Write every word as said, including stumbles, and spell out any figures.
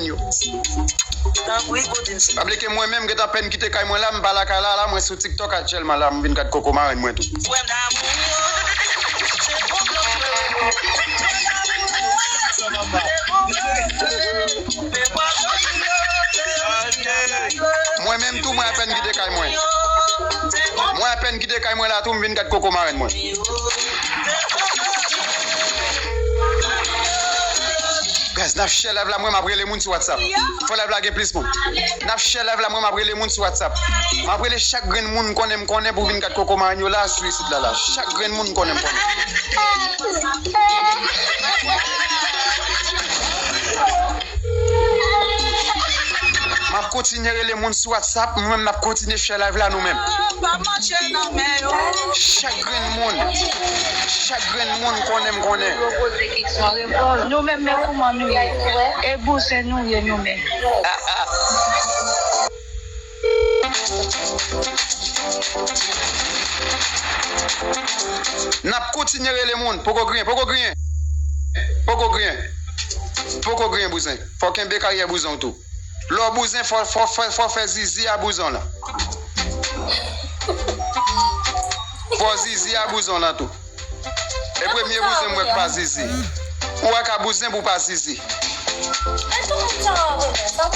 yo. Tanpri, kote m se? Pa bliye ke mwen menm, gentan pèn kite kay mwen la, m pa lakay la, la, mwen sou TikTok aktyèlman la, m vin gad koko marenn mwen tou. Frè m damou. Mwen menm tou, mwen apèn kite kay mwen. Mwen apèn kite kay mwen la tou, m vin gad koko marenn mwen. Guys, n ap share live la, mwen m ap rele moun sou WhatsApp. Fò live la gen plis moun. N ap share live la, mwen m ap rele moun sou WhatsApp. M ap rele chak grenn moun m konnen m konnen pou vin gad koko marenn yo la, sou isit la la. Chak grenn moun m konnen m konnen. M ap kontinye rele moun sou WhatsApp, mwen menm m ap kontinye share live la nou menm. Pa mache nan men yo. Chak grenn moun, chak grenn moun konnen m konnen. Nou menm men kouman nou ye? E bouzen nou ye nou menm? N ap kontinye rele moun. Poko griyen, poko griyen. Poko griyen. Poko griyen, bouzen. Fò kenbe karyè bouzen w tou. Lè w bouzen, fò, fò, fò, fò fè zizi a bouzen w lan. Fò zizi a bouzen w lan tou. E premye bouzen m wè k pa zizi. Ou wè ka bouzen pou pa zizi. E tout moun sa a renmen sa.